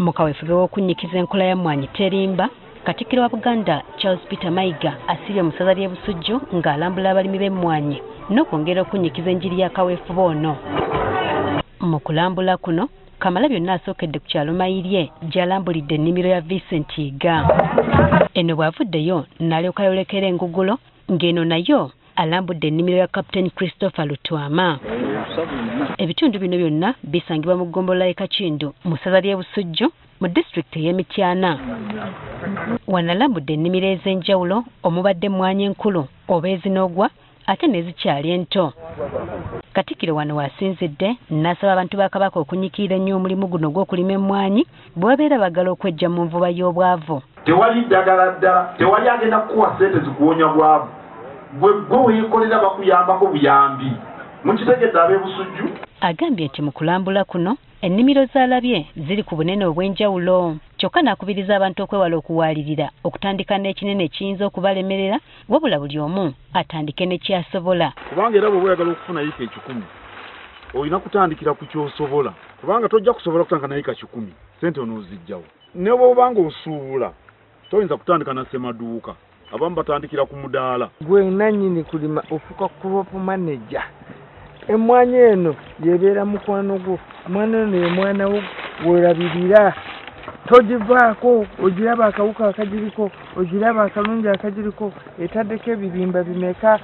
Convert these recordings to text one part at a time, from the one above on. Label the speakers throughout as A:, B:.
A: Mu kaweefube w'okunnyikiza enkola ya Mmwanyi Terimba, Katikkiro wa Buganda Charles Peter Mayiga asiibye mu ssaza ly'e Busujju ng'alambula abalimi b'emmwanyi n'okwongera okunnyikiza enjiri ya kaweefube ono. Mu kulambula kuno, Kamalabyonna asookedde ku kyalo Mayirye gy'alambulidde ennimiro ya Vincent Yiga. Eno bw'avuddeyo n'alyoka ayolekera Engugulo ng'eno nayo alambudde ennimiro ya Captain Christopher Lutwama. Ebitundu bino byonna bisangibwa mu ggombolola y'e Kakindu mu ssaza ly'e Busujju mu disitulikiti ey'e Mityana. Wano alambudde ennimiro ez'enjawulo omubadde emmwanyi enkulu oba ezinogwa ate n'ezikyali ento. Katikkiro wano w'asinzidde n'asaba abantu ba Kabaka okunyiikirira ennyo omulimu guno ogw'okulima emmwanyi bwe babeera baagala okweggya mu nvuba y'obwavu.
B: Tewali ddagala ddala, tewali agenda kukuwa ssente zikuwonya bwavu. Gwe gwe weekolera bakuyambako buyambi. Mukitegedde ab'e Busujju?
A: Agambye nti mu kulambula kuno ennimiro z'alabye ziri ku bunene obw'enjawulo, kyokka n'akubiriza abantu okwewala okuwaalirira okutandika n'ekinene ekiyinza okubalemerera, wabula buli omu atandike ne ky'asobola.
B: Kubanga era bw'oba oyagala okufuna yiika 100 olina kutandikira ku ky'osobola, kubanga tojja kusobola kutandika na yiika 100, ssente onoozijjawo. Ne bw'oba ng'osuubula toyinza kutandika na ssemaduuka, abamu batandikira ku mudaala.
C: Gwe nannyini kulima ofuuka crop manager. Emmwanyi eno yebeera mukwano gwo, omwana ono ye mwana wo gw'olabirira, togivaako, ogiraba akawuka akagiriko, ogiraba akalungi akagiriko, etaddeko ebibimba bimeka,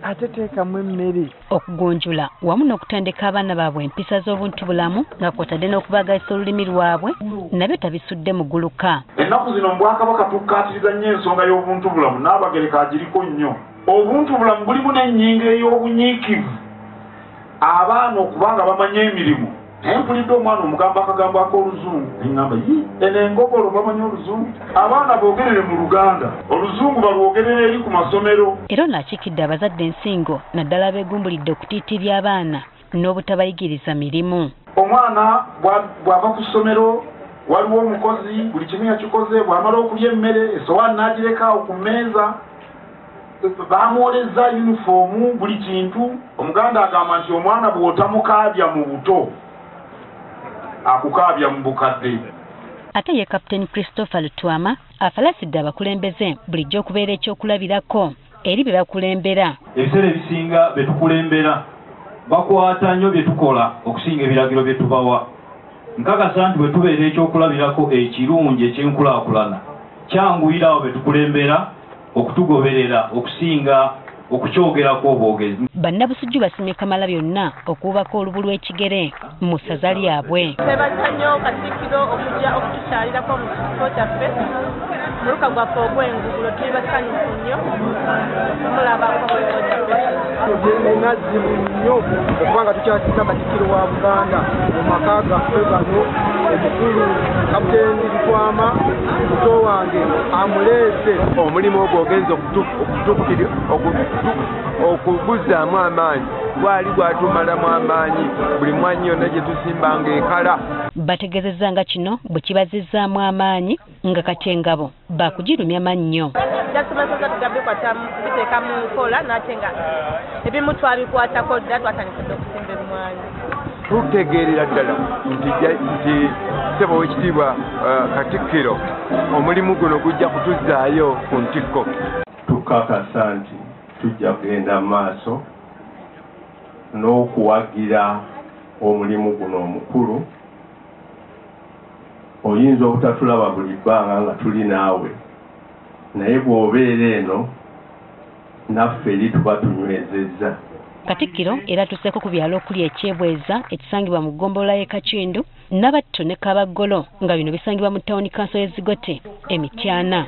C: ate teekamu emmere.
A: Okugunjula wamu n'okutendeka abaana baabwe empisa z'obuntu bulamu nga kw'otadde n'okubaagazisa olulimi lwabwe nabyo tabisudde muguluka.
B: Ennaku zino mu Bwakabaka tukkaatiriza nnyo ensonga y'obuntu bulamu, Nnaabagereka agiriko nnyo. Obuntu bulamu bulimu n'ennyingo ey'obunyiikivu, abaana okuba nga bamanyi emirimu. Naye mpulidde omwana omugamba akagambo ak'oluzungu, neŋŋamba yi eno engogolo bamanyi oluzungu. Abaana boogerere mu Luganda, oluzungu balwogerere eri ku masomero.
A: Era ono akiikidde abazadde ensingo naddala abeegumbulidde okutiitiibya abaana n'obutabayigiriza mirimu.
B: Omwana bw'ava ku ssomero waliwo omukozi, buli kimu yakikoze, bw'amala okulya emmere esowaani n'agireka awo ku mmeeza, bamwoleza yunifoomu buli kintu. Omuganda agamba nti omwana bw'otamukaabya mu buto akukaabya mu bukadde.
A: Ate ye Captain Christopher Lutwama afalasidde abakulembeze bulijjo okubeera ekyokulabirako eri be bakulembera.
D: Ebiseera ebisinga be tukulembera bakwata nnyo bye tukola okusinga ebiragiro bye tubawa. Nkakasa nti bwe tubeera ekyokulabirako ekirungi eky'enkulaakulana kyanguyira abo be tukulembera okutugoberera okusinga okukyogerako obwogezi.
A: Bannabusujju basimye Kamalabyonna okuwubako olubu lw'ekigere mu ssaza lyabwe.
E: Twebaza nnyo Katikkiro okujja okutukyalirako mu kifo kyaffe, muluka gwaffe ogw'engugulo, tuli basanyufu nnyo okumulabako mu kifo kyaffe.
C: Nazibu nnyo okubanga tukyasiza Katikkiro wa Buganda mu maka gaffe gano, omukulu Kapiteeni Lutwama muto wange amuleese.
F: Omulimu ogwo ogenza okuguzzaamu amaanyi, gwali gwatumalamu amaanyi, buli mwanyi yonna gye tusimbanga ekala.
A: Bategeezezza nga kino bwe kibazizzaamu amaanyi nga kati engabo baakugirumya mannyo.
E: Byasomesezza tujja biteeka mu nkola, nate nga ebimu twabikwatako dda, twatandikidde okusimba emmwanyi.
F: Tutegeerera ddala nti ssebo w'ekitiibwa Katikkiro omulimu guno gujja kutuzzaayo ku ntikko.
G: Tukakasa nti tujja kugenda mu maaso n'okuwagira omulimu guno omukulu. Oyinza obutatulaba buli bbanga nga tuli naawe, naye bw'obeera eno naffe eri tuba tunywezezza.
A: Katikkiro era atuuseeko ku byalo okuli Ekyebweza ekisangibwa mu ggombolola y'e Kakindu, Nabatto ne Kabaggolo nga bino bisangibwa mu ttawuni kanso y'e Zigote e Mityana.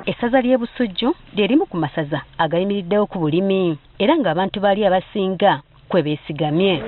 A: Essaza ly'e Busujju lye limu ku masaza agayimiriddewo ku bulimi era ng'abantu baali abasinga kwe beesigamye.